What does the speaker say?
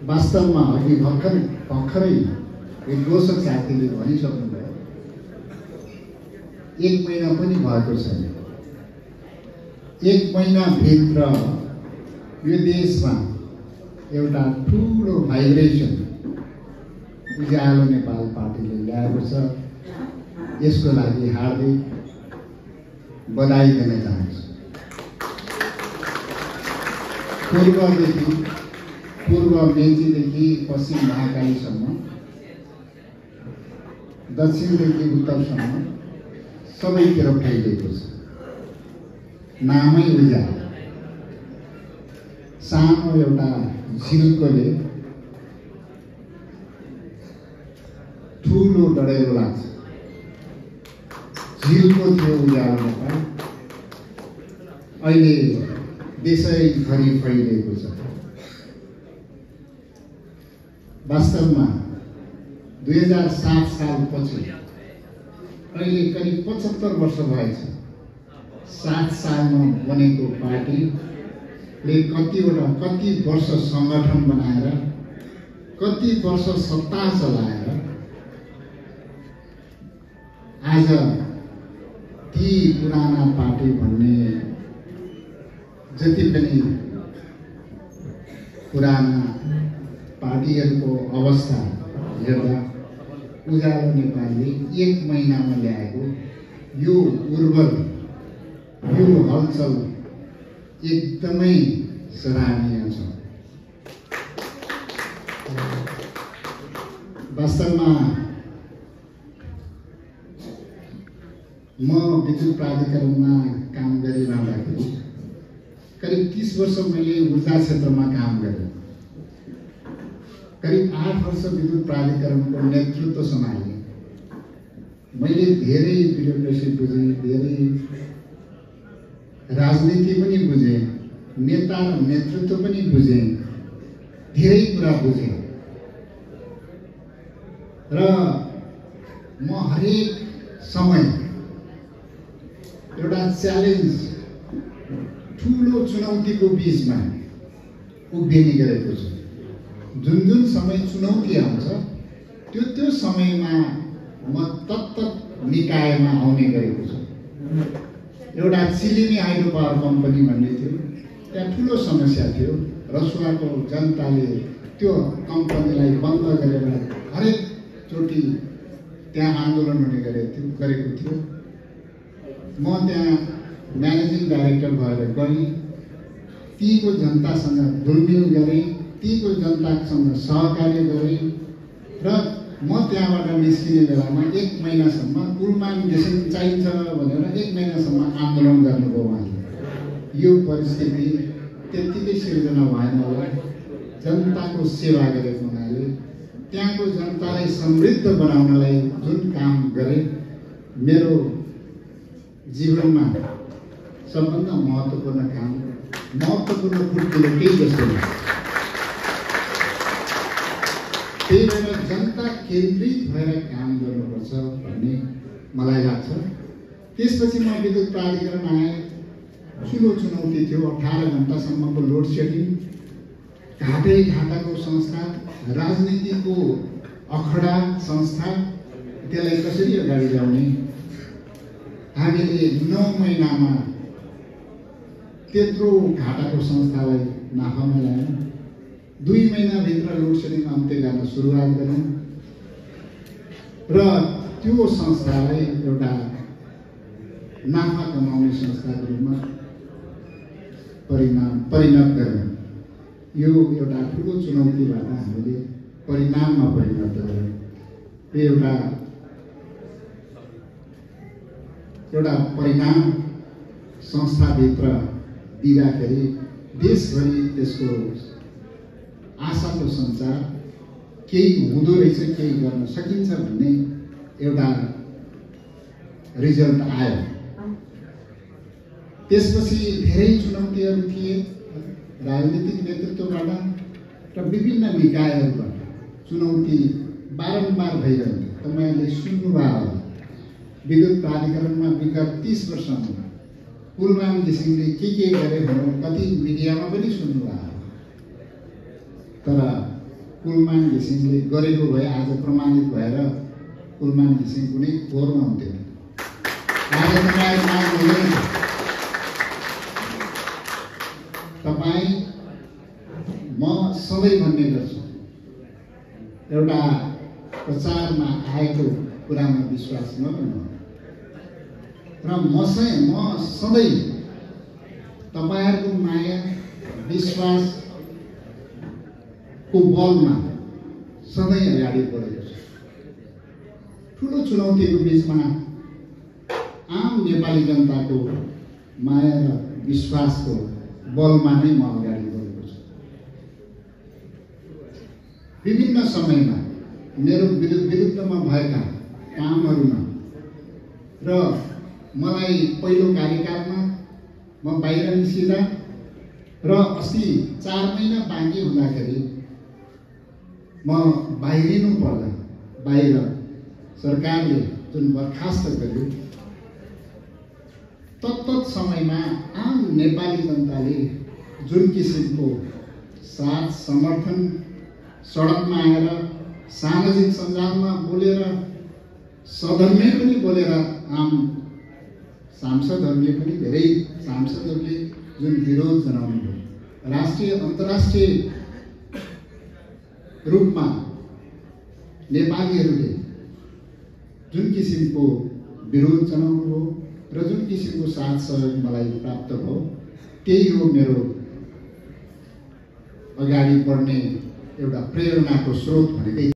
वास्तवमा अघि भर्खरै एक दोषक साथीले भनिसक्नुभयो, 1 महिना पनि भएको छैन। 1 महिनाभित्र यो देशमा एउटा ठुलो भाइब्रेसन उज्यालो नेपाल पार्टीले ल्याएको छ। यसको लागि हार्दिक बधाई दिन चाहन्छु। पूर्व मेचीदेखि पश्चिम महाकालीसम्म, दक्षिणदेखि उत्तरसम्म सबैतिर फैलिएको छ। नामै उज्यालो। सानो एउटा झिल्कोले ठुलो डढेलो लाग्छ। झिल्को थियो उज्यालो नेपाल, अहिले देशैभरि फैलिएको छ। वास्तवमा 2007 सालपछि अहिले करिब 75 वर्ष भएछ। 7 सालमा बनेको पार्टीले कति वर्ष सङ्गठन बनाएर, कति वर्ष सत्ता चलाएर आज ती पुराना पार्टी भन्ने जति पनि पुराना पार्टीहरूको अवस्था हेर्दा उज्यालो नेपालले 1 महिनामा ल्याएको यो उर्वर, यो हलचल एकदमै सराहनीय छ। वास्तवमा म विद्युत प्राधिकरणमा काम गरिरहँदाखेरि करिब 30 वर्ष मैले ऊर्जा क्षेत्रमा काम गरेँ। करिब 8 वर्ष विद्युत प्राधिकरणको नेतृत्व सम्हालेँ। मैले धेरै ब्युरोक्रेसी बुझेँ, धेरै राजनीति पनि बुझेँ, नेता र नेतृत्व पनि बुझेँ, धेरै कुरा बुझेँ। र म हरेक समय एउटा च्यालेन्ज, ठुलो चुनौतीको बिचमा उभिने गरेको छु। जुन समय चुनौती आउँछ त्यो समयमा म तत्त निकायमा आउने गरेको छु। एउटा चिलिमी हाइड्रो पावर कम्पनी भन्ने थियो, त्यहाँ ठुलो समस्या थियो। रसुवाको जनताले त्यो कम्पनीलाई बन्द गरेर हरेकचोटि त्यहाँ आन्दोलन हुने गरेको थियो। म त्यहाँ म्यानेजिङ डाइरेक्टर भएर गएँ। तीको जनतासँग दुर्मिल गरेँ, तीको जनतासँग सहकार्य गरेँ र म त्यहाँबाट निस्किने बेलामा 1 महिनासम्म कुलमान घिसिङ चाहिन्छ भनेर 1 महिनासम्म आन्दोलन गर्नुभयो उहाँले। यो परिस्थिति त्यत्तिकै सिर्जना भएन होला। जनताको सेवा गरेको हुनाले, त्यहाँको जनतालाई समृद्ध बनाउनलाई जुन काम गरेँ, मेरो जीवनमा सबभन्दा महत्त्वपूर्ण काम, महत्त्वपूर्ण कुरो केही जस्तो लाग्छ। त्यही भएर जनता केन्द्रित भएर काम गर्नुपर्छ भन्ने मलाई लाग्छ। त्यसपछि म विद्युत प्राधिकरण आएँ। ठुलो चुनौती थियो। 18 घण्टासम्मको लोड सेडिङ, घाटाको संस्था, राजनीतिको अखडा संस्था, त्यसलाई कसरी अगाडि ल्याउने। हामीले 9 महिनामा त्यत्रो घाटाको संस्थालाई नाफामा ल्यायौँ। 2 महिनाभित्र लोड सेडिङ अन्त्य गर्न सुरुवात गऱ्यौँ र त्यो संस्थालाई एउटा नाफा कमाउने संस्थाको रूपमा परिणत गऱ्यौँ। यो एउटा ठुलो चुनौतीबाट हामीले परिणाममा परिणत गऱ्यौँ। यो एउटा परिणाम संस्थाभित्र दिँदाखेरि देशभरि त्यसको आशाको सञ्चार, केही हुँदो रहेछ, केही गर्न सकिन्छ भन्ने एउटा रिजल्ट आयो। त्यसपछि धेरै चुनौतीहरू थिए राजनीतिक नेतृत्वबाट र विभिन्न निकायहरूबाट। चुनौती बारम्बार भइरहन्थ्यो। तपाईँहरूले सुन्नुभयो होला, विद्युत प्राधिकरणमा विगत 30 वर्षमा कुलमान घिसिङले के गरे भनेर कति मिडियामा पनि सुन्नुभयो। तर कुलमान घिसिङले गरेको भए आज प्रमाणित भएर कुलमान घिसिङ कुनै खोरमा हुन्थ्यो। आज तपाईँ माग हुँदैन। तपाईँ म सधैँ भन्ने गर्छु, एउटा प्रचारमा आएको कुरामा विश्वास नगर्नु र म सधैँ तपाईहरुको माया विश्वासको बलमा सधैँ अगाडि बढेको छु। ठुलो चुनौतीको बीचमा आम नेपाली जनताको माया र विश्वासको बलमा नै म अगाडि बढेको छु। विभिन्न समयमा मेरो विरुद्धमा भएका कामहरूमा र मलाई पहिलो कार्यकालमा म बाहिर निस्किँदा र अस्ति 4 महिना बाँकी हुँदाखेरि म बाहिरिनु पर्दा बाहिर सरकारले जुन बर्खास्त गर्यो तत्त समयमा आम नेपाली जनताले जुन किसिमको साथ समर्थन सडकमा आएर सामाजिक सञ्जालमा बोलेर सदनमै पनि बोलेर आम सांसदहरूले पनि धेरै सांसदहरूले जुन विरोध जनाउनु भयो, राष्ट्रिय अन्तर्राष्ट्रिय रूपमा नेपालीहरूले जुन किसिमको विरोध जनाउनु भयो र जुन किसिमको साथ सहयोग मलाई प्राप्त भयो, त्यही हो मेरो अगाडि बढ्ने एउटा प्रेरणाको स्रोत भनेकै।